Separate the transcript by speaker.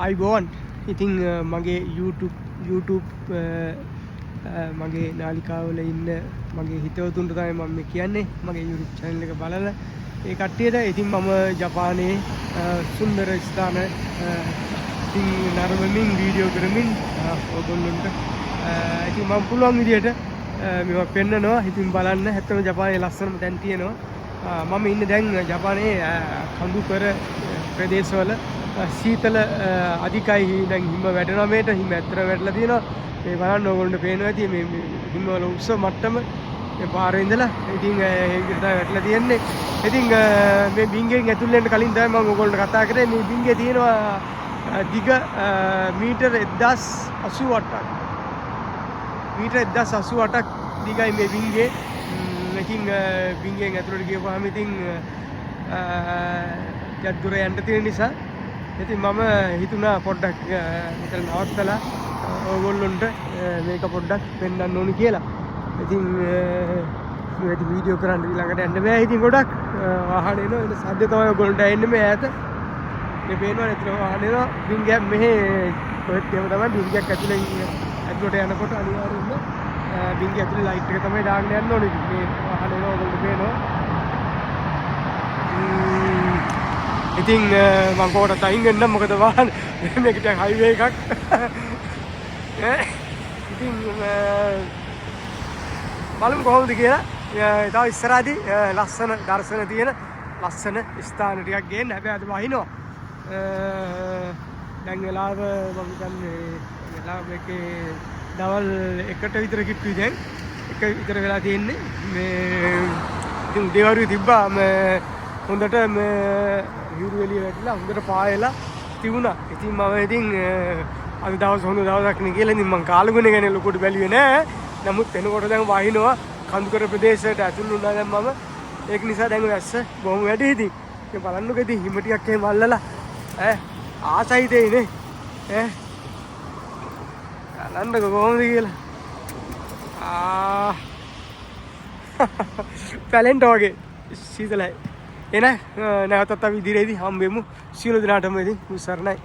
Speaker 1: ආයුබෝවන්. ඉතින් මගේ YouTube YouTube මගේ නාලිකාවල ඉන්න මගේ හිතවතුන්ට තමයි මම මේ කියන්නේ. මගේ YouTube channel එක බලලා ඒ කට්ටියට. ඉතින් මම ජපානයේ සුන්දර ස්ථාන ඉතින් නරඹමින් වීඩියෝ කරමින් ඔයගොල්ලන්ට ඉතින් මම පුළුවන් විදියට මේවා පෙන්නනවා. ඉතින් බලන්න, ඇත්තම ජපානයේ ලස්සනම තැන් තියෙනවා. මම ඉන්නේ දැන් ජපානයේ කඳුකර ප්‍රදේශවල. සීතල අධිකයි. දැන් හිම වැටෙනවා මේට. හිම ඇත්තට වැටලා තියෙනවා. මේ බලන්න, ඕගොල්ලන්ට පේනවා ඇති මේ හිම වල උස මට්ටම මේ පාරේ ඉඳලා. ඉතින් ඒ විදිහට තමයි වැටලා තියෙන්නේ. ඉතින් මේ බිංගෙන් ඇතුල් වෙන්න කලින් තමයි මම ඕගොල්ලන්ට කතා කරේ. මේ බිංගේ තියෙනවා දිග මීටර් 1088ක්. මීටර් 1088ක් දිගයි මේ බිංගේ. ඉතින් බිංගෙන් ඇතුළට ගියපුවාම ඉතින් ටිකක් දුර යන්න තියෙන නිසා ඉතින් මම හිතුණා පොඩ්ඩක් මෙතන නවත්තලා ඕගොල්ලොන්ට මේක පොඩ්ඩක් පෙන්වන්න ඕනි කියලා. ඉතින් මේ ඉතින් වීඩියෝ කරන්න ළඟට යන්න බෑ. ඉතින් ගොඩක් වාහන එනවා. එන සද්ද තමයි ඔයගොල්ලන්ට ඇහෙන්නේ මේ ඈත. මේ පේනවනේ එතන වාහන එනවා. බිංගයක් මෙහෙ කොහෙත් එහෙම තමයි. බිංගයක් ඇතුලෙන් ඇතුලට යනකොට අනිවාර්යෙන්ම බිංගය ඇතුලේ ලයිට් එක තමයි දාන්න යන්න ඕනේ. ඉතින් මේ වාහන එනවා, ඔයගොල්ලන්ට පේනවා. ඉතින් මං කොහොමද අයින් වෙන්නම්, මොකද වාහන මේක ටිකක් හයිවේ එකක්. ඈ ඉතින් බලමු කොහොමද කියලා. තව ඉස්සරහදී ලස්සන දර්ශන තියෙන ලස්සන ස්ථාන ටිකක් ගේන්න. හැබැයි අද වහිනවා. දැන් වෙලාව මම හිතන්නේ වෙලාව මේකේ දවල් 1ට විතර කිට්ටුයි. දැන් 1 විතර වෙලා තියෙන්නේ. මේ ඉතින් උදේවරුේ තිබ්බා මේ හොඳට මේ හිරු එළිය වැටිලා හොඳට පායලා තිබුණා. ඉතින් මම ඉතින් අද දවස් හොඳ දවසක් නේ කියලා ඉතින් මං කාලගුණ ගැන ලොකුට බැලුවේ නෑ. නමුත් එනකොට දැන් වහිනවා. කඳුකර ප්‍රදේශයට ඇතුල් වුණා දැන් මම. ඒක නිසා දැන් වැස්ස බොහොම වැඩි ඉතින්. ඉතින් බලන්නකෝ ඉතින් හිම ටිකක් එහෙම අල්ලලා ඈ ආසයි දෙයිනේ ඈ බලන්නකෝ කොහොමද කියලා. ආ පැලෙන්ට වගේ සීතලයි. එන නැවතත් අපි ඉදිරියේදී හම්බෙමු. සියලු දෙනාටම ඉතින් සරණයි.